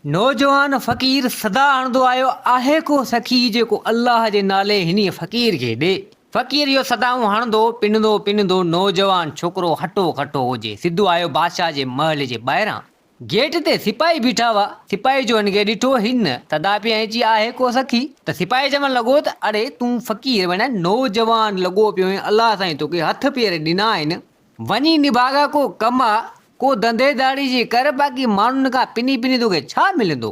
نوجوان فقير صدا هڻندو آيو، آهي ڪو سخي جيڪو الله جي نالي هنيء فقير کي ڏي. فقير اهو صدائون هڻندو، پنندو پنندو نوجوان ڇوڪرو هٽو کٽو هجي، سڌو آيو بادشاهه جي محل جي ٻاهران. گيٽ تي سپاهي بيٺا هئا. سپاهي جو هن کي ڏٺو، هن صدا پئي هنئي چي، آهي ڪو سخي؟ ته سپاهي چوڻ لڳو ته اڙي تون فقير وڃان نوجوان لڳو پيو آهين، الله سائين توکي هٿ پير ڏنا آهن، وڃي نڀاڳا ڪو ڪم آ، ڪو ڌنڌي ڌاڙي جي ڪر، باقي ماڻهن کان پني پني توکي ڇا ملندو؟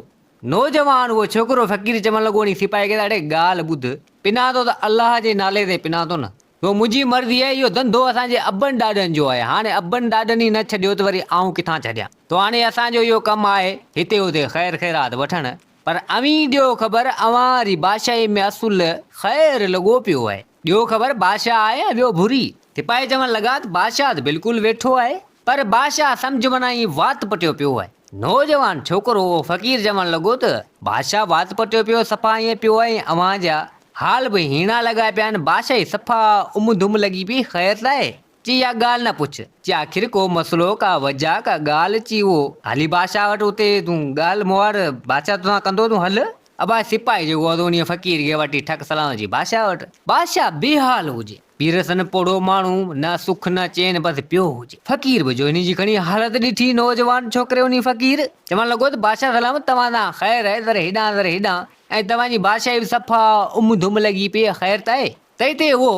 نوجوان اهو ڇوڪرو فقير چوڻ لڳو انهي سپاهي کي ته اڙي ڳالهه ٻڌ، پنان ٿو ته الله جي نالي تي پنان ٿو نه. سو منهنجي مرضي آهي، اهو ڌنڌو اسان جي ابن ڏاڏن جو آهي، هاڻي ابن ڏاڏن ئي نه ڇڏيو ته وري آئون ڪٿان ڇڏيان. سو هاڻي اسان جو اهو ڪم آهي هتي هتي خير خيرات وٺڻ، پر اوهين ڏيو خبر اوهان واري بادشاهي ۾ اصل خير لڳو پيو آهي. ڏيو خبر بادشاهه آهي يا ٻيو ڀوري؟ سپاهي چوڻ لڳا ته بادشاهه ته بلڪل ويٺو آهي، پر بادشاهه سمجهه معنيٰ ائين وات پٽيو پيو آهي. نوجوان ڇوڪرو اهو فقير چوڻ لڳو ته بادشاهه وات پٽيو پيو صفا ائين پيو آهي ۽ اوهان جا حال به هيڻا لڳا پيا آهن، بادشاهي صفا ام ڌم لڳي پئي، خير ته آهي؟ چي اها ڳالهه نه پڇ. چي آخر ڪو مسئلو، ڪا وجهه، ڪا ڳالهه، چي اهو هلي بادشاهه وٽ اتي تون ڳالهه مهاڙ بادشاهه توسان ڪندو تون هل. ابا سپاهي جيڪو هو انهيء فقير کي وٺي ٺڪ سلام اچي بادشاهه وٽ. بادشاهه بيحال هجي. پيرسن پوڙهو ماڻهو، نه سک نه چين بس پيو هجي. فقير به جو هن جي کڻي حالت ڏٺي، نوجوان ڇوڪري انهي فقير چوڻ لڳو ته بادشاهه سلامت توهان سان خير آهي ذري هيڏانهن ذري هيڏانهن ۽ توهان جي بادشاهي به صفا ام ڌم لڳي پئي آهي خير ته آهي؟ تنهن تي اهو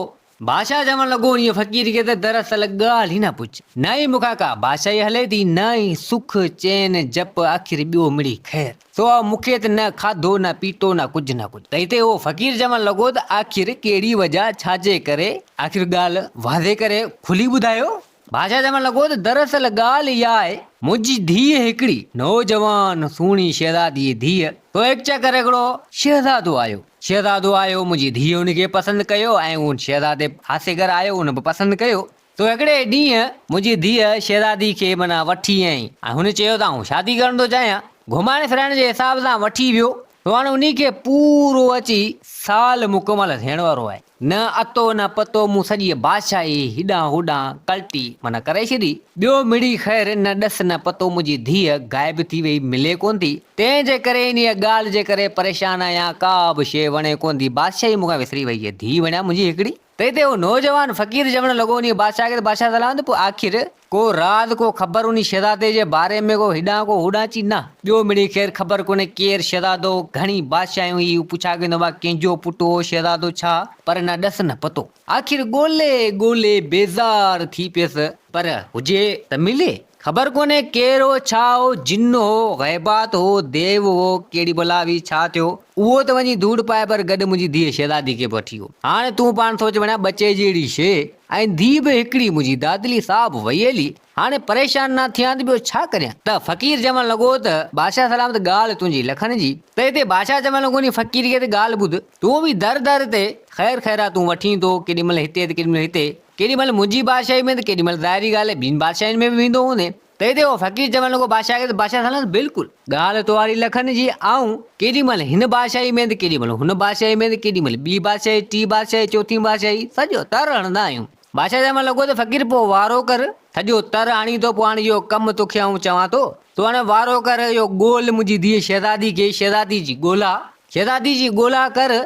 بادشاهه چوڻ لڳو انهيء فقير کي ته دراصل ڳالهه ئي نه پڇ. نه ئي مون کان ڪا بادشاهي هلي ٿي، نه ئي سک، چين، جپ، آخر ٻيو مڙئي خير. سو مون کي ته نه کاڌو، نه پيتو، نه ڪجهه نه ڪجهه. تنهن تي اهو فقير چوڻ لڳو ته آخر ڪهڙي وجهه، ڇا جي ڪري؟ آخر ڳالهه واضح ڪري کلي ٻڌايو. بادشاهه چوڻ لڳو ته دراصل ڳالهه اها آهي، منهنجي ڌيء هڪڙي نوجوان سهڻي شهزاديء ڌيء، سو هڪ چڪر هڪڙو شهزادو آيو. شهزادو آيو، منهنجي ڌيء ان کي پسند ڪيو ۽ ان شهزادي هاسيگر آيو، ان به پسند ڪيو. سو هڪڙي ڏينهن منهنجي ڌيء شهزادي کي معنيٰ وٺي آئي ۽ هن چيو ته آئون شادي ڪرڻ ٿو چاهيان. گهمائڻ ڦيرائڻ جي حساب سان وٺي ويو. سو هاڻي انهي کي پورو اچي سال مڪمل ٿيڻ وارو آهي. نه اتو نه پتو مون سڄي بادشاهي هيڏانهن هوڏانهن ڪلٽي معنيٰ ڪري ڇڏي. ٻيو مڙئي خير نه ڏس نه پتو منهنجي ڌيء غائب ٿي وئي ملي ڪونه ٿي. تنهن جي ڪري انهيء ڳالهه جي ڪري پريشان آهيان ڪا به شيء وڻي ڪونه ٿي بادشاهي مون کان وسري وئي آهي ڌيء وڻيا منهنجي هڪڙي. تنهن تي اهو نوجوان فقير چوڻ لڳو انهيء بادشاهه کي ته بادشاهه سلامت پوء آخر ڪو راز ڪو خبر انهي شهزادي جي باري ۾ ڪو هيڏانهن ڪو هوڏانهن چي نه ٻيو مڙئي خير خبر ڪونهي ڪير شهزادو گهڻي بادشاهيون هي پڇا ڪندو هئا ڪنهن جو پٽ هو شهزادو ڇا پر نه ڏس نه پتو آخر ڳولي ڳولي بيزار ٿي پيس پر هجي ته ملي. خبر ڪونهي ڪير هو، ڇا هو، جن هو، غيبات هو، ديو هو، ڪهڙي بلا هئي، ڇا ٿيو، اهو ته وڃي ڌوڙ پائي پر گڏ منهنجي ڌيء شهزادي کي به وٺي ويو. هاڻي تون پاڻ سوچ وڻيا ٻچي جهڙي شيء ۽ ڌيء به هڪڙي منهنجي دادلي سا به وئي هلي، هاڻي پريشان نه ٿيان ته ٻيو ڇا ڪريان؟ ته فقير چوڻ لڳو ته بادشاهه سلامت ڳالهه تنهنجي لکن جي. ته هتي بادشاهه چوڻ لڳو انهي فقير کي ته ڳالهه ٻڌ، تون به در در تي خير خيراتون وٺين ٿو، ڪيڏي مهل هتي ته ڪيڏي مهل هتي، ڪيڏي مهل منهنجي بادشاهي ۾ ته ڪيڏي مهل ظاهري ڳالهه آهي ٻين بادشاهين ۾ به ويندو هوندين. تنهن تي اهو فقير چوڻ لڳو بادشاهه کي ته بادشاهه سلامت بلڪل ڳالهه توهاري لکن جي آئون ڪيڏي مهل هن بادشاهي ۾ ته ڪيڏي مهل هن بادشاهي ۾ ته ڪيڏي مهل ٻي بادشاهي ٽي بادشاهي چوٿين بادشاهي سڄو تر هڻندا آهيون. بادشاهه چوڻ لڳو ته فقير پوء وارو ڪر سڄو تر هڻين ٿو پوء هاڻي اهو ڪم توکي آئون چوان ٿو تون هاڻي وارو ڪر اهو ڳول منهنجي ڌيء شهزادي کي شهزادي جي ڳولا شهزادي جي ڳولا ڪر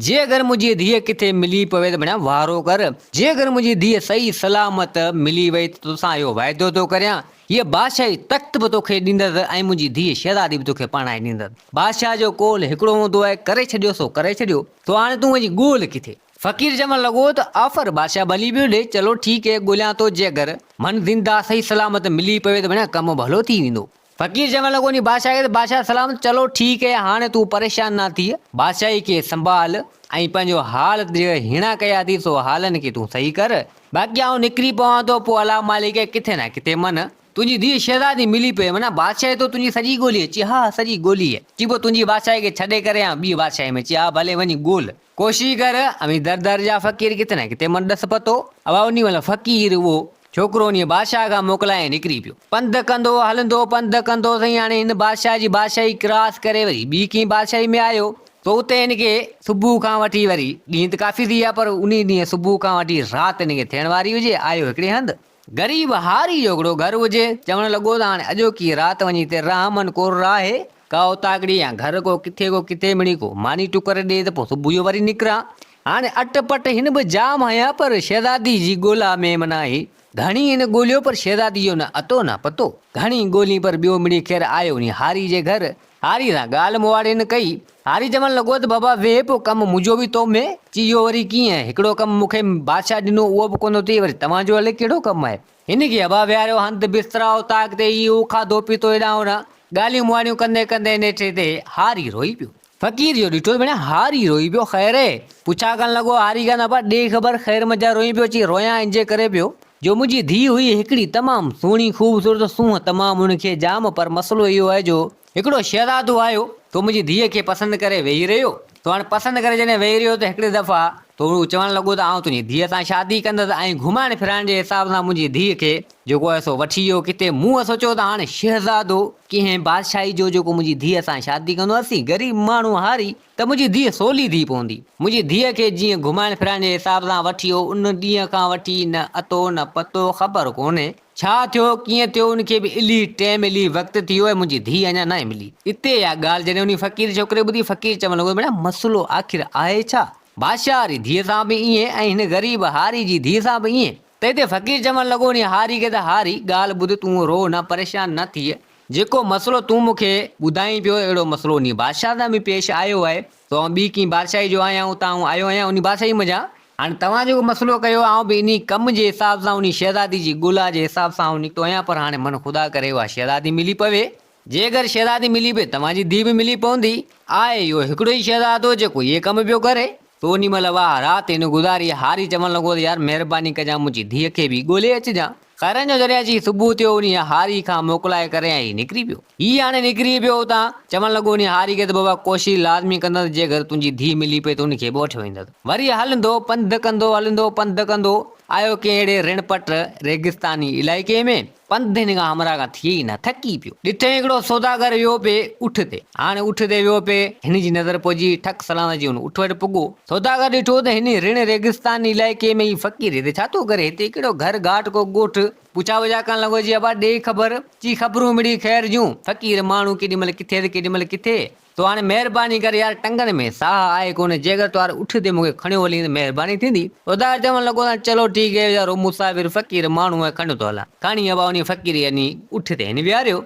جي اگر منهنجي ڌيء ڪٿي ملي پوي ته ڀڻيا وارو ڪر، جي اگر منهنجي ڌيء صحيح سلامت ملي وئي ته توسان اهو وعدو ٿو ڪريان، هيء بادشاهي تخت به توکي ڏيندس ۽ منهنجي ڌيء شهزادي به توکي پرڻائي ڏيندس. بادشاهه جو قول هڪڙو هوندو آهي، ڪري ڇڏيو سو ڪري ڇڏيو، سو هاڻي تون وڃي ڳولهه ڪٿي. فقير چوڻ لڳو ته آفر بادشاهه ڀلي پيو ڏي، چلو ٺيڪ هي ڳولهيان ٿو، جي اگر من زنده صحيح سلامت ملي پوي ته ڀڻيا ڪم ڀلو ٿي ويندو. فقير چوڻ لڳو ني بادشاهه کي ته بادشاهه سلامت چلو ٺيڪ اهي هاڻي تون پريشان نه ٿيء بادشاهي کي سنڀال ۽ پنهنجو حال جي هيڻا ڪيا ٿي سو حالن کي تون صحيح ڪر باقي آئون نڪري پوان ٿو پوء الله مالڪ اهي ڪٿي نه ڪٿي من تنهنجي ڌيء شهزادي ملي پئي معنيٰ بادشاهي تو تنهنجي سڄي ڳولي چي ها سڄي ڳولي چي پوء تنهنجي بادشاهي کي ڇڏي ڪري آئون ٻي بادشاهي ۾ چي ها ڀلي وڃي ڳول ڪوشش ڪر، اوهين در در جا فقير ڪٿي نه ڪٿي من ڏس پتو. اوا انهي مهل فقير اهو ڇوڪرو انهيء بادشاهه کان موڪلائي ۽ نڪري پيو. پنڌ ڪندو هلندو پنڌ ڪندو سائين هاڻي هن بادشاهه جي بادشاهي ڪراس ڪري وري ٻي ڪنهن بادشاهي ۾ آيو ته اتي هن کي صبح کان وٺي وري ڏينهن ته ڪافي ٿي ويا پر انهي ڏينهن صبح کان وٺي رات هن کي ٿيڻ واري هجي آيو هڪڙي هنڌ غريب هاري جو هڪڙو گهر هجي چوڻ لڳو ته هاڻي اڄوڪي رات وڃي هتي رهان من ڪو راهي. ڪا اوطاقڙي يا گهر ڪو ڪٿي ڪو ڪٿي مڙئي ڪو ماني ٽڪر ڏي ته پوء صبح جو وري نڪران. هاڻي اٽ پٽ هن به جام هنيا پر شهزادي جي ڳولا ۾ معنيٰ هي گهڻي هن ڳوليو پر شهزادي جو نه اتو نه پتو. گهڻي ڳولي پر ٻيو مڙئي خير آيو وڃي هاري جي گهر. هاري سان ڳالهه مهاڙ هن ڪئي. هاري چوڻ لڳو ته بابا ويهه پيو ڪم منهنجو به تو ۾. چي اهو وري ڪيئن؟ هڪڙو ڪم مون کي بادشاهه ڏنو اهو به ڪونه ٿئي وري توهان جو الائي ڪهڙو ڪم آهي. هن کي ابا ويهاريو هنڌ بسترا اوطاق تي ئي هو کاڌو پيتو هيڏانهن هوڏانهن ڳالهيون مهاڙيون ڪندي ڪندي نيٺ هتي هاري روئي پيو. فقير جو ڏٺو ته ڀيڻا هاري روئي پيو خير اهي؟ پڇا ڪرڻ لڳو هاري کان ابا ڏي خبر خير منجهان روئين پيو چي رويان انجي ڪري پيو جو منهنجي ڌيء هئي هڪڙي تمام سهڻي خوبصورت سونهن تمام هن کي جام پر مسئلو اهو آهي جو هڪڙو شهزادو آيو سو منهنجي ڌيء کي پسند ڪري ويهي رهيو سو هاڻي پسند ڪري جڏهن ويهي رهيو ته هڪڙي دفعا ته هو چوڻ لڳو ته آئون تنهنجي ڌيء سان شادي ڪندس ۽ گهمائڻ ڦرائڻ جي حساب سان منهنجي ڌيء کي جيڪو آهي سو وٺي ويو ڪٿي. مون سوچيو ته هاڻي شهزادو ڪنهن بادشاهي جو جيڪو منهنجي ڌيء سان شادي ڪندو، اسين غريب ماڻهو هاري ته منهنجي ڌيء سولي ٿي پوندي. منهنجي ڌيء کي جيئن گهمائڻ ڦرائڻ جي حساب سان وٺي ويو، ان ڏينهن کان وٺي نه اتو نه پتو، خبر ڪونهي ڇا ٿيو ڪيئن ٿيو، ان کي به الهي ٽيم الهي وقت ٿي ويو ۽ منهنجي ڌيء اڃا ناهي ملي. اتي اها ڳالهه جڏهن انهي فقير ڇوڪري ٻڌي، فقير چوڻ لڳو ته ڀيڻا مسئلو آخر آهي ڇا؟ بادشاهه واري ڌيء سان به ائين ۽ هن غريب هاري جي ڌيء سان به ائين. تنهن تي فقير چوڻ لڳو انهيء هاري کي ته هاري، ڳالهه ٻڌ تون رو نه پريشان نه ٿيء، جيڪو مسئلو تون مون کي ٻڌائين پيو اهڙو مسئلو انهيء بادشاهه سان به پيش آيو آهي، سو آئون ٻي ڪنهن بادشاهي جو آهيان اتان آئون آيو آهيان انهي بادشاهي منجهان. هاڻي توهان جيڪو مسئلو ڪيو آئون به انهي ڪم جي حساب سان انهي شهزادي جي ڳولا جي حساب سان آئون نڪتو آهيان پر هاڻي من خدا ڪري اها شهزادي ملي پوي. جيڪر شهزادي ملي پئي، توهان جي ڌيء به ملي پوندي. آهي اهو هڪڙو ئي شهزادو جيڪو اهي ڪم پيو ڪري. تو انهي مهل واهه رات هن گذاري. هاري چوڻ لڳو ته يار مهرباني ڪجان منهنجي ڌيء کي به ڳولي اچجان. خيرن جو جڏهن اچي صبح ٿيو انهي هاري کان موڪلائي ڪري ۽ هي نڪري پيو. هي هاڻي نڪري پيو اتان. چوڻ لڳو انهي هاري کي ته بابا ڪوشش لازمي ڪندس جيڪر تنهنجي ڌيء ملي پئي ته ان کي به وٺي ويندس. وري هلندو پنڌ ڪندو هلندو پنڌ ڪندو آيو ڪنهن اهڙي رڻ پٽ ريگستاني علائقي ۾. پنڌ هن کان همراهه کان ٿئي ئي نه، ٿڪي پيو. ڏٺئين هڪڙو سوداگر ويو پئي اٺ تي. هاڻي اٺ تي ويو پئي، هن جي نظر پئجي، ٺڪ سلام اچي هن اٺ وٽ پڳو. سوداگر ڏٺو ته هن رڻ ريگستاني علائقي ۾ هي فقير هتي ڇا ٿو ڪري؟ هتي ڪهڙو گهر گهاٽ ڪو ڳوٺ؟ پڇا وڇا ڪرڻ لڳو، چي ابا ڏي خبر. چي خبرون مڙئي خير جون. فقير ماڻهو ڪيڏي مهل ڪٿي ته ڪيڏي مهل ڪٿي. تو هاڻي مهرباني ڪر يار ٽنگن ۾ ساهه آهي ڪونه جيڪر تو هار اٺ تي مون کي کڻيو هلين ته مهرباني ٿيندي. سوداگر چوڻ لڳو ته چلو ٺيڪ هي ويچارو مسافر فقير ماڻهو آهي کڻيو ٿو هلان. کڻي ابا انهي فقير يعني اٺ تي هن ويهاريو.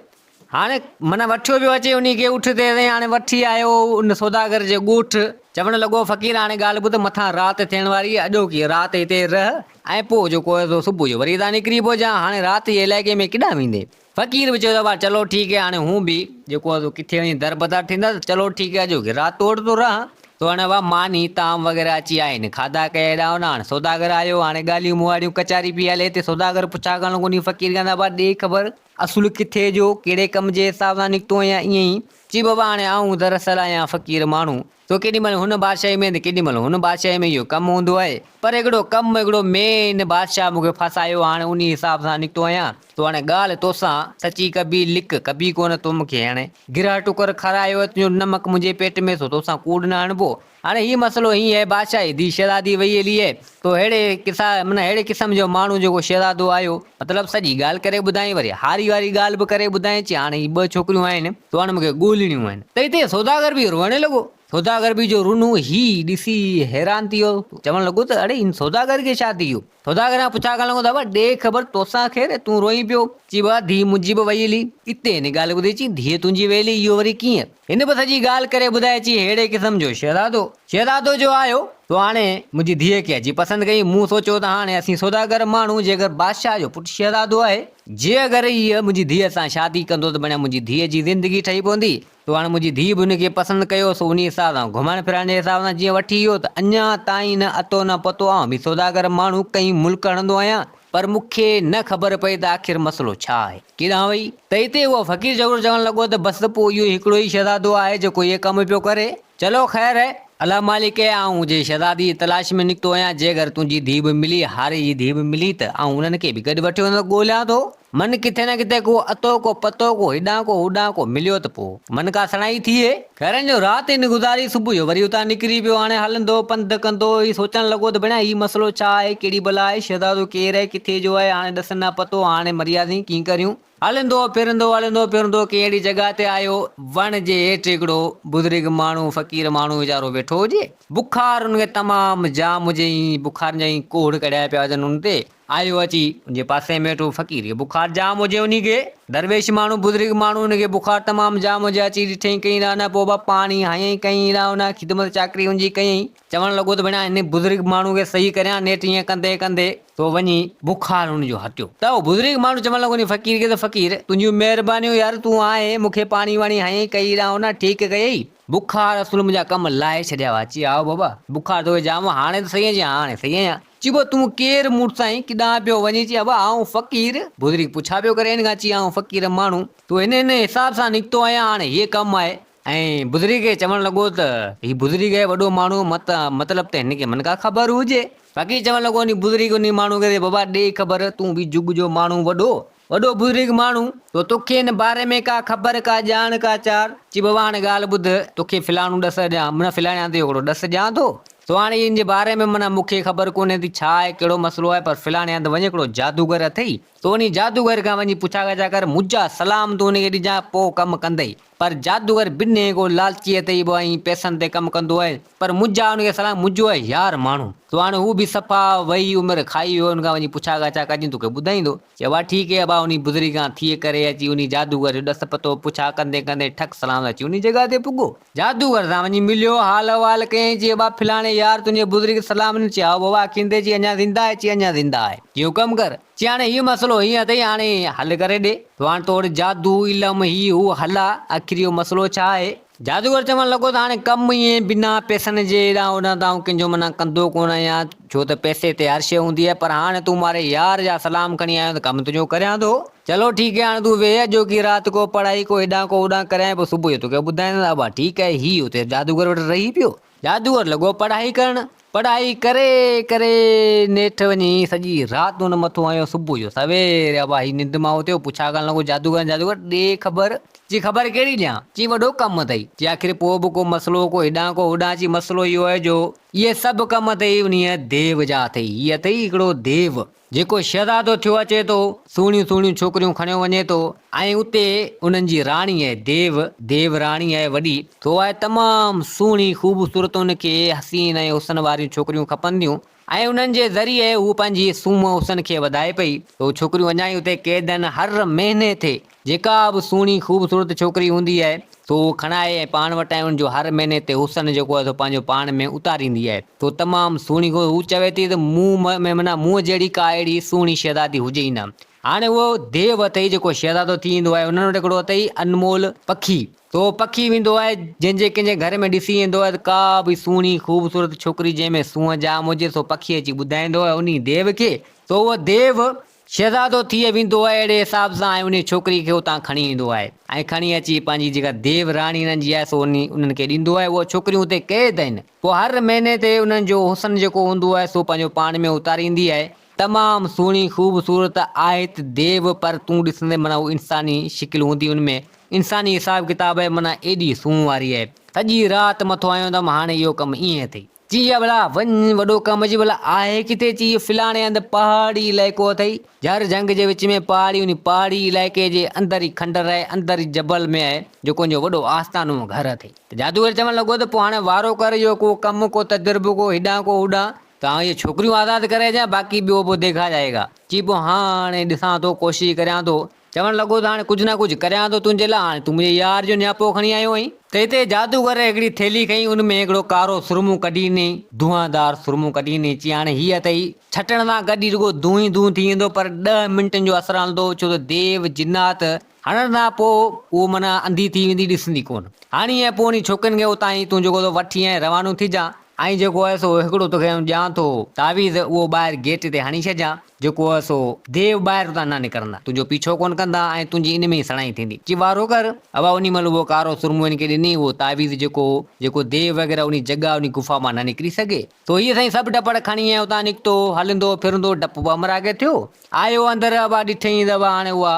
هاڻي معنيٰ وٺيو پيو اچي انهي کي اٺ تي سائين هاڻي وٺي آيو ان سوداگر جي ڳوٺ. چوڻ لڳو فقير هاڻي ڳالهه ٻڌ مٿان رات ٿيڻ واري آهي اڄوڪي رات هتي رهه ۽ پوء جيڪو آهي سو صبح جو وري هتان نڪري پوجان هاڻي رات جي علائقي ۾ ڪيڏانهن ويندين. فقير به چيو ته ابا چلو ٺيڪ هي هاڻي هون به جيڪو آهي سو ڪٿي وڃي دربدر ٿيندس چلو ٺيڪ هي اڄوڪي رات تو وٽ ٿو رهان سو هاڻي ابا ماني طعام وغيره اچي آيا آهن کاڌا ڪيا هيڏانهن هوڏانهن هاڻي سوداگر آيو هاڻي ڳالهيون مهاڙيون ڪچهري پئي هلي هتي سوداگر پڇا ڪرڻ لڳو انهي فقير کان ته ابا ڏي خبر اصل ڪٿي جو ڪهڙي ڪم جي حساب سان نڪتو آهين يا ائين ئي چي بابا هاڻي آئون دراصل آهيان فقير ماڻهو سو ڪيڏي مهل هن بادشاهي ۾ ته ڪيڏي مهل هن بادشاهي ۾ اهو ڪم هوندو آهي. پر هڪڙو ڪم هڪڙو مين بادشاهه مون کي ڦاسايو هاڻي انهي حساب سان نڪتو آهيان. سو هاڻي ڳالهه توسان سچي ڪبي لڪ ڪبي ڪونه تو مون کي هاڻي گرهه ٽڪر کارايو آهي تنهنجو نمڪ منهنجي پيٽ ۾ سو توسان ڪوڙ نه هڻبو. هاڻي هي مسئلو هيئن آهي بادشاهي ڌيء شهزادي وئي هلي آهي تو ههڙي قصا معنيٰ ههڙي قسم جو ماڻهو جيڪو شهزادو آيو مطلب سڄي ڳالهه ڪري ٻڌائين وري هاري واري ڳالهه به ڪري ٻڌائين چي هاڻي هي ٻه ڇوڪريون آهن سو هاڻي مون کي ڳولڻيون آهن. ته هتي سوداگر به روئڻ لڳو. سوداگر به جو رنو هي ڏسي حيران ٿي ويو. چوڻ لڳو ته اڙي هن سوداگر کي ڇا ٿي ويو؟ سوداگر کان پڇا ڪرڻ لڳو ته ابا ڏي خبر توسان خير تون روئين پيو؟ چي بابا ڌيء منهنجي به وئي هلي. اتي هن ڳالهه ٻڌي چي ڌيء تنهنجي وئي هلي اهو وري ڪيئن؟ هن به سڄي ڳالهه ڪري ٻڌائي چي ههڙي قسم جو شهزادو شهزادو جو آيو سو هاڻي منهنجي ڌيء کي اچي پسند ڪئي. مون سوچيو ته هاڻي اسين سوداگر ماڻهو جيڪر بادشاهه جو پٽ شهزادو آهي، جي اگر هيء منهنجي ڌيء سان شادي ڪندو ته بڻيا منهنجي ڌيء جي زندگي ٺهي پوندي. سو هاڻي منهنجي ڌيء به هن کي پسند ڪيو، سو انهيء حساب سان گهمڻ ڦرڻ جي حساب سان جيئن وٺي ويو ته اڃا تائين نه اتو نه پتو. آئون به سوداگر ماڻهو ڪئين ملڪ هڻندو آهيان، پر مون کي نه خبر پئي ته آخر مسئلو ڇا آهي. ڪيڏانهن وئي؟ ته اتي اهو فقير جهڳڙو چوڻ لڳو ته بس پوء اهو هڪڙو ئي شهزادو آهي جيڪو اهي ڪم پيو ڪري. چلو خير هي، الله مالڪ هي، آئون جي شهزادي جي تلاش ۾ نڪتو آهيان، جيڪر تنهنجي ڌيء به ملي، هاري جي ڌيء به ملي ته آئون انهن کي به گڏ وٺي وڃان ڳوليان ٿو. من ڪٿي نه ڪٿي ڪو اتو ڪو پتو ڪو هيڏانهن ڪو هوڏانهن ڪو مليو ته پوء من ڪا سڻائي ٿئي. خيرن جو رات هن گذاري، صبح جو وري اتان نڪري پيو. هاڻي هلندو پنڌ ڪندو هي سوچڻ لڳو ته ڀيڻا هي مسئلو ڇا آهي، ڪهڙي بلا آهي، شهزادو ڪير آهي، ڪٿي جو آهي، هاڻي ڏس نه پتو، هاڻي مرياسين ڪيئن ڪريون. هلندو ڦرندو هلندو ڦرندو ڪنهن اهڙي جڳهه تي آيو، وڻ جي هيٺ هڪڙو بزرگ ماڻهو، فقير ماڻهو ويچارو ويٺو هجي. بخار ان کي تمام جام هجي ۽ بخار جا ائين ڪوڙ ڪڍيا پيا هجن ان تي. آيو اچي ان جي پاسي ۾ ويٺو. فقير کي بخار جام هجي انهي کي. درويش ماڻهو، بزرگ ماڻهو، ان کي بخار تمام جام هجي. اچي ڏٺئين ڪئين ڏانهن نه پوء به پاڻي هنيائين ڪئين ڏانهن نه خدمت چاڪري ان جي ڪيائين. چوڻ لڳو ته ڀيڻا هن بزرگ ماڻهو کي صحيح ڪريان. نيٺ ائين ڪندي ڪندي سو وڃي بخار هن جو هٽيو ته اهو بزرگ ماڻهو چوڻ لڳو انهي فقير کي ته فقير تنهنجون مهربانيون يار تون آئين مون کي پاڻي واڻي هنيائين ڪئي ڏانهن نه ٺيڪ ڪيئي. بخار اصل منهنجا ڪم لاهي ڇڏيا هئا. چي هائو بابا بخار توکي جام هو هاڻي ته صحيح آهين؟ چي ها هاڻي صحيح آهيان. چي پوء تون ڪير مڙس آهين ڪيڏانهن پيو وڃين؟ چي ابا آئون فقير. بزرگ پڇا پيو ڪري هن کان چي آئون فقير ماڻهو تون هن هن حساب سان نڪتو آهيان هاڻي هيء ڪم آهي. ۽ بزرگ کي چوڻ لڳو ته هي بزرگ آهي وڏو ماڻهو مت مطلب ته هن کي من ڪا خبر هجي. فقير چوڻ لڳو انهي بزرگ انهي ماڻهو کي ته بابا ڏي خبر تون به جڳ جو ماڻهو وڏو وڏو بزرگ ماڻهو تو توکي هن باري ۾ ڪا خبر ڪا ڄاڻ ڪا چار. چي بابا هاڻي ڳالهه ٻڌ توکي فلاڻو ڏس ڏيان معنيٰ فلاڻي هنڌ جو هڪڙو ڏس ڏيان ٿو سو هاڻي ان جي باري ۾ معنيٰ مون کي خبر ڪونهي ته ڇا آهي ڪهڙو مسئلو آهي پر فلاڻي هنڌ وڃ هڪڙو جادوگر اٿئي سو انهي جادوگر کان وڃي پڇا ڳاڇا ڪر منهنجا سلام تون ان کي ڏجان پوء ڪم ڪندئي. پر جادوگر بنهه ڪو لالچي اٿئي به ۽ پئسن تي ڪم ڪندو آهي پر منهنجا ان کي سلام منهنجو آهي يار ماڻهو سو هاڻي هو به صفا وئي عمر کائي ويو ان کان وڃي پڇا ڳاڇا ڪجين توکي ٻڌائيندو چي ابا ٺيڪ اهي ابا انهي بزرگ کان ٿي ڪري اچي انهي جادوگر جو ڏس پتو پڇا ڪندي ڪندي ٺڪ سلام اچي انهي جڳهه تي پڳو جادوگر سان وڃي مليو حال احوال ڪيائين چي ابا فلاڻي يار تنهنجي بزرگ سلام ڏنو چي هائو بابا اکين تي چي اڃا زنده آهي چي اڃا زنده آهي چي حڪم ڪر چي هاڻي هي مسئلو هيئن اٿئي هاڻي حل ڪري ڏي. تو هاڻي تو وٽ جادو، علم، هي هو حل آ، آخر اهو مسئلو ڇا آهي؟ جادوگر چوڻ لڳو ته هاڻي ڪم ائين بنا پئسن جي هيڏانهن هوڏانهن ته آئون ڪنهن جو منع ڪندو ڪونه آهيان، ڇو ته پئسي تي هر شيء هوندي آهي، پر هاڻي تون ماري يار جا سلام کڻي آيو آهين ته ڪم تنهنجو ڪريان ٿو. چلو ٺيڪ آهي هاڻي تون ويهه اڄوڪي رات ڪو پڙهائي ڪو هيڏانهن ڪو هوڏانهن ڪريانء پوء صبح جو توکي ٻڌائيندس. ابا ٺيڪ آهي. هي اتي جادوگر وٽ رهي پيو. جادوگر لڳو پڙهائي ڪرڻ. پڙهائي ڪري ڪري نيٺ وڃي سڄي رات ان مٿو هنيو. صبح جو سوير ابا هي ننڊ مان اٿيو، پڇا ڪرڻ لڳو جادوگر جادوگر ڏي خبر. چي خبر ڪهڙي ڏيان؟ چي وڏو ڪم اٿئي. چي آخر پوء به ڪو مسئلو ڪو هيڏانهن ڪو هوڏانهن. چي مسئلو اهو آهي جو اهي سڀ ڪم اٿئي انهيء ديو جا اٿئي. هي اٿئي هڪڙو ديو. جيڪو شهزادو ٿيو اچي ٿو، سهڻيون سهڻيون ڇوڪريون کڻيو وڃي ٿو ۽ اتي انهن جي راڻي آهي ديو، ديو راڻي آهي وڏي، سو آهي تمام سهڻي خوبصورت ان کي حسين ۽ حسن واريون ڇوڪريون کپنديون ۽ انهن جي ذريعي هو پنهنجي سونهن حسن کي وڌائي پئي، سو ڇوڪريون اڃا ئي اتي قيد آهن هر مهيني تي جيڪا به سهڻي خوبصورت ڇوڪري هوندي آهي سو اهو کڻائي ۽ پاڻ وٽ ۽ ان جو هر مهيني تي حسن جيڪو آهي سو پنهنجو پاڻ ۾ اتاريندي آهي سو تمام سهڻي هو چوي ٿي ته مون ۾ معنيٰ مون جهڙي ڪا اهڙي سهڻي شهزادي هجي ئي نه. هاڻي اهو ديو اٿئي جيڪو شهزادو ٿي ايندو آهي انهن وٽ هڪڙو اٿئي انمول پکي سو اهو پکي ويندو آهي جنهن جي ڪنهن جي گهر ۾ ڏسي ايندو آهي ته ڪا به سهڻي خوبصورت ڇوڪري جنهن ۾ سونهن جام هجي سو پکي اچي ٻڌائيندو آهي انهي ديو کي سو اهو ديو شهزادو ٿي ويندو آهي اهڙي حساب سان ۽ انهي ڇوڪري کي اتان کڻي ايندو آهي ۽ کڻي اچي پنهنجي جيڪا ديو راڻي انهن جي آهي سو انهي انهن کي ڏيندو آهي اهي ڇوڪريون اتي قيد آهن پوء هر مهيني تي انهن جو حسن جيڪو هوندو آهي سو پنهنجو پاڻ ۾ اتاريندي آهي تمام سهڻي خوبصورت آهي ته ديو پر تون ڏسندين معنيٰ هو انساني شڪل هوندي ان ۾ انساني حساب ڪتاب آهي معنيٰ ايڏي سونهن واري آهي سڄي رات مٿو هنيو اٿم هاڻي اهو ڪم ائين اٿئي. چي يا ڀلا وڃ وڏو ڪم جي ڀلا آهي ڪٿي چي اهو فلاڻي هنڌ پهاڙي علائقو اٿئي جهر جهنگ جي وچ ۾ پهاڙي انهي پهاڙي علائقي جي اندر ئي کنڊر آهي اندر ئي جبل ۾ آهي جيڪو ان جو وڏو آستانو گهر اٿئي ته جادوگر چوڻ لڳو ته پوء هاڻي وارو ڪر اهو ڪو ڪم ڪو تجربو ڪو هيڏانهن ڪو هوڏانهن ته آئون اهي ڇوڪريون آزاد ڪري اچان باقي ٻيو پوء ديکا جائي گا چي پوء هاڻي ڏسان ٿو ڪوشش ڪريان ٿو چوڻ لڳو ته هاڻي ڪجهه نه ڪجهه ڪريان ٿو تنهنجي لاء، هاڻي تون منهنجي يار جو نياپو کڻي آيو آهين. ته هتي جادوگر هڪڙي ٿيلهي کنئي، ان ۾ هڪڙو ڪارو سرمو ڪڍي ڏني، دونهاندار سرمو ڪڍي ڏني، چي هاڻي هي اٿئي، ڇٽڻ سان گڏ ئي رڳو دونهون ئي دونهون ٿي ويندو، پر ڏهه منٽن جو اثر هلندو، ڇو ته ديو، جنات، هڻڻ کان پوء اهو معنيٰ انڌي ٿي ويندي، ڏسندي ڪونه. هاڻي ۽ پوء انهي ڇوڪرين کي اتان ئي تون جيڪو ٿو وٺي ۽ روانو ٿجان، ۽ جيڪو آهي سو هڪڙو توکي آئون ڏيان ٿو تعويذ، اهو ٻاهر گيٽ تي هڻي ڇڏجان. جيڪو هو سو ديو ٻاهر اتان نه نڪرندا، تنهنجو پيڇو ڪونه ڪندا ۽ تنهنجي ان ۾ ئي سڻائي ٿيندي. چي وارو ڪر. ابا انهي مهل اهو ڪارو سرمو هن کي ڏني، اهو تعويذ جيڪو هو، جيڪو ديو وغيره انهي جڳهه انهي گفا مان نه نڪري سگهي. سو هيء سائين سڀ ٽپڙ کڻي ۽ اتان نڪتو، هلندو ڦرندو ڊپ به همراهه کي ٿيو. آيو اندر ابا ڏٺئين ته ابا هاڻي اها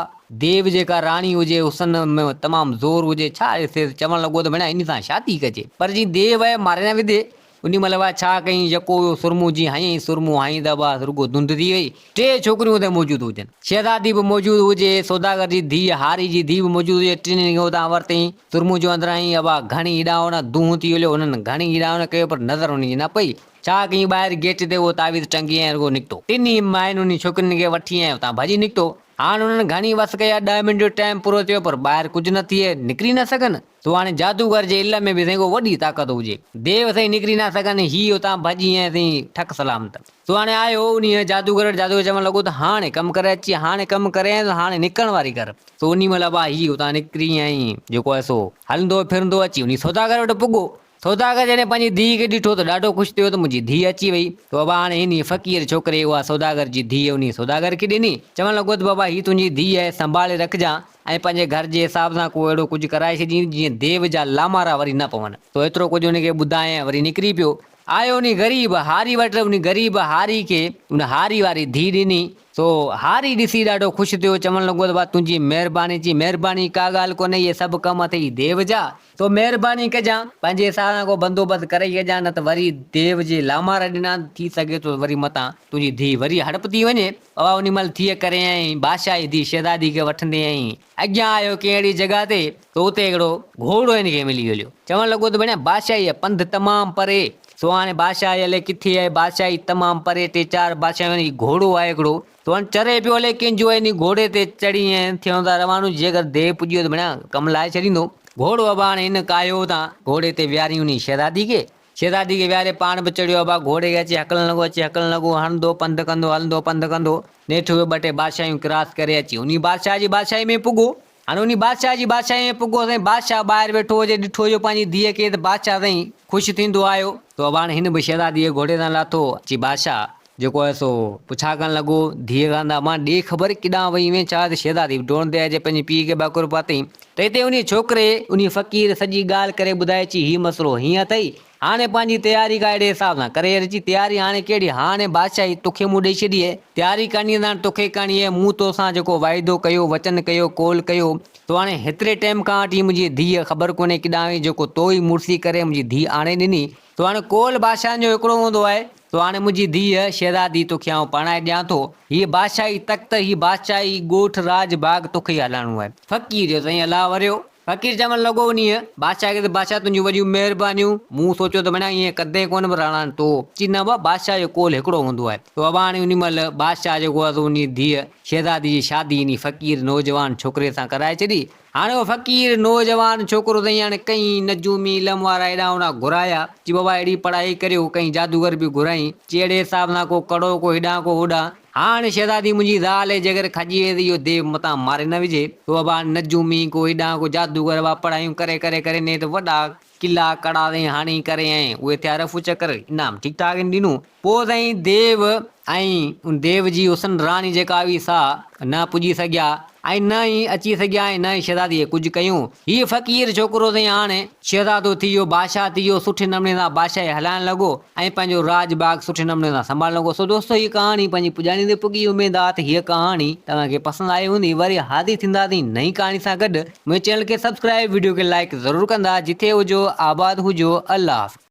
ديو جيڪا راڻي هجي، حسن ۾ تمام زور هجي، ڇا ڏسيس، چوڻ لڳو ته ڀيڻا انهي سان شادي ڪجي، پر جي ديو آهي ماري نه وڌي. انهي مهل وا ڇا ڪيائين، يڪو اهو سرمو جيئن هنيائين سرمو هنئي ته بس رڳو ڌنڌ ٿي وئي. ٽي ڇوڪريون اتي موجود هجن. شهزادي به موجود هجي، سوداگر جي ڌيء، هاري جي ڌيء به موجود هجي، ٽنهي کي اتان ورتائين. سرمو جو اندران ئي ابا گهڻي هيڏانهن هوڏانهن دونهون ٿي هليو. هنن گهڻي هيڏانهن هوڏانهن ڪيو پر نظر انهن جي نه پئي. ڇا ڪيائين ٻاهر گيٽ تي اهو تعويذ ٽنگي ۽ رڳو نڪتو. ٽنهي ماين انهي ڇوڪرين کي وٺي ۽ اتان ڀڄي نڪتو. هاڻ انهن گهڻي وس ڪئي آ، ڏهه منٽ جو ٽائيم پورو ٿيو پر ٻاهر ڪجهه نه ٿئي، نڪري نه سگهن. سو هاڻي جادوگر جي علم ۾ به سائين ڪو وڏي طاقت هجي. ديو سائين نڪري نه سگهن، هي اتان ڀڄي ۽ سائين ٺڪ سلامت. سو هاڻي آيو انهيء جادوگر وٽ، جادوگر چوڻ لڳو ته هاڻي ڪم ڪري اچي، هاڻي ڪم ڪري آئين ته هاڻي نڪرڻ واري ڪر. سو انهي مهل ابا هي اتان نڪري ۽ جيڪو آهي سو هلندو ڦرندو اچي انهي سوداگر وٽ پڳو. سوداگر جڏهن پنهنجي ڌيء کي ڏٺو ته ڏاڍو خوش ٿيو ته منهنجي ڌيء اچي وئي. ته بابا هاڻي انهيء فقير ڇوڪري اها سوداگر جي ڌيء انهيء سوداگر کي ڏني. چوڻ لڳو ته بابا هي تنهنجي ڌيء آهي، سنڀالي رکجان ۽ پنهنجي گهر جي حساب سان ڪو اهڙو ڪجهه ڪرائي ڇڏجين جيئن ديو جا لامارا وري نه پون. سو ايترو ڪجهه ان کي ٻڌائين ۽ وري نڪري پيو. آيو انهي غريب هاري وٽ، انهي غريب هاري کي ان هاري واري ڌيء ڏني. سو هاري ڏسي ڏاڍو خوش ٿيو، چوڻ لڳو ته ڀاء تنهنجي مهرباني، چي مهرباني ڪا ڳالهه ڪونهي، اهي سڀ ڪم اٿئي ديو جا، سو مهرباني ڪجان، پنهنجي حساب سان ڪو بندوبست ڪري ڇڏجان، نه ته وري ديو جي لامارا ڏنا ته ٿي سگهي ٿو ته وري متان تنهنجي ڌيء وري هڙپ ٿي وڃي. بابا انهي مهل ٿيء ڪري ۽ بادشاهه جي ڌيء شهزادي کي وٺندي ۽ اڳيان آيو ڪنهن اهڙي جڳهه تي ته اتي هڪڙو گهوڙو هن کي ملي هليو. چوڻ لڳو ته ڀيڻا بادشاهي جا پنڌ تمام پري، سو هاڻي بادشاهي الائي ڪٿي آهي، بادشاهي تمام پري ٽي چار بادشاهيون آهن، هي گهوڙو آهي هڪڙو، سو هاڻي چري پيو الائي ڪنهن جو آهي، انهي گهوڙي تي چڙهي ائين ٿيون ٿا روانو، جيڪر ديهه پڄي ويو ته ڀيڻا ڪم لاهي ڇڏيندو. گهوڙو ابا هاڻي هن ڪاهيو اتان گهوڙي تي ويهاري انهي شهزادي کي، شهزادي کي ويهاري پاڻ به چڙهيو ابا گهوڙي کي اچي هڪلڻ لڳو، اچي هڪلڻ لڳو، هڻندو پنڌ ڪندو، هلندو پنڌ ڪندو، نيٺ اهي ٻه ٽي بادشاهيون ڪراس ڪري اچي انهي بادشاهه جي بادشاهي ۾ پڳو. هاڻي انهي بادشاهه جي بادشاهي ۾ پڳو سائين بادشاهه ٻاهر ويٺو هجي ڏٺو جو پنهنجي ڌيء کي ته بادشاهه سائين خوش ٿيندو آيو. ته ابا هاڻي هن به شهزادي کي گهوڙي تان لاٿو اچي بادشاهه جيڪو آهي سو پڇا ڪرڻ لڳو ڌيء کان ته امان ڏي خبر ڪيڏانهن وئي هئين ڇا ته شهزادي به ڊوڙندي اچي پنهنجي پيء کي ڀاڪر پاتائين ته هتي انهي ڇوڪري انهي فقير سڄي ڳالهه ڪري ٻڌائي چي هي مسئلو هيئن اٿئي هاڻي پنهنجي تياري ڪا اهڙي حساب سان ڪري اچي تياري هاڻي ڪهڙي هاڻي بادشاهي توکي مون ڏئي ڇڏي آهي تياري ڪرڻي آهي ته هاڻي توکي ڪرڻي آهي مون توسان جيڪو واعدو ڪيو وچن ڪيو قول ڪيو سو هاڻي هيتري ٽيم کان وٺي منهنجي ڌيء خبر ڪونهي ڪيڏانهن وئي جيڪو تو ئي مڙسي ڪري منهنجي ڌيء آڻي ڏني سو هاڻي قول بادشاهن جو هڪڙو هوندو آهي سو هاڻي منهنجي ڌيء شهزادي توکي آئون پرڻائي ڏيان ٿو هيء بادشاهي تخت هي بادشاهي ڳوٺ راڄ ڀاڳ توکي ئي هلائڻو آهي فقير چيو سائين الله وريو فقير چوڻ لڳو انهيء بادشاهه کي ته بادشاهه تنهنجون وڏيون مهربانيون، مون سوچيو ته ڀڻيا ائين ڪڏهن ڪونه پر هاڻ تو چي نه ابا بادشاهه جو قول هڪڙو هوندو آهي. سو ابا هاڻي انهي مهل بادشاهه جيڪو آهي سو انهيء ڌيء شهزادي جي شادي انهي فقير نوجوان ڇوڪري سان ڪرائي ڇڏي. هاڻي اهو فقير نوجوان ڇوڪرو سائين هاڻي ڪئين نجومي علم وارا هيڏانهن هوڏانهن گهرايا چي بابا اهڙي پڙهائي ڪريو ڪئين جادوگر به گهرايائين چي اهڙي حساب سان ڪو ڪڙو ڪو هيڏانهن ڪو هوڏانهن. هاڻ شهزادي منهنجي زال اي جيڪر کڄي وئي ته اهو ديو متان ماري نه وجهي. سو ابا هاڻ نجومي ڪو هيڏانهن ڪو جادوگر ابا پڙهايون ڪري ڪري ڪري نيٺ وڏا قلعا ڪڙا سائين هڻي ڪري ۽ اهي ٿيا رفو چڪر انعام ٺيڪ ٺاڪ هن ڏنو. پوء سائين ديو ۽ ان ديو جي حسن راڻي جيڪا هئي سا نه پڄي سگهيا. ۽ نه ئي اچي سگهيا ۽ نه ئي شهزاديء کي ڪجهه ڪيون. هيء فقير ڇوڪرو سائين هاڻي شهزادو ٿي ويو، بادشاهه ٿي ويو، سٺي نموني سان بادشاهي هلائڻ لڳو ۽ پنهنجو راڄ باغ سٺي نموني سان سنڀالڻ لڳو. سو دوستو هيء ڪهاڻي پنهنجي پڄاڻي تي پڳي، اميد آ ته هيء ڪهاڻي توهان کي پسند آئي هوندي. وري حاضر ٿينداسين نئين ڪهاڻي سان گڏ. منهنجي چينل کي سبسڪرائيب، وڊيو کي لائيڪ ضرور ڪندا. جٿي هجو آباد هجو. الله حافظ.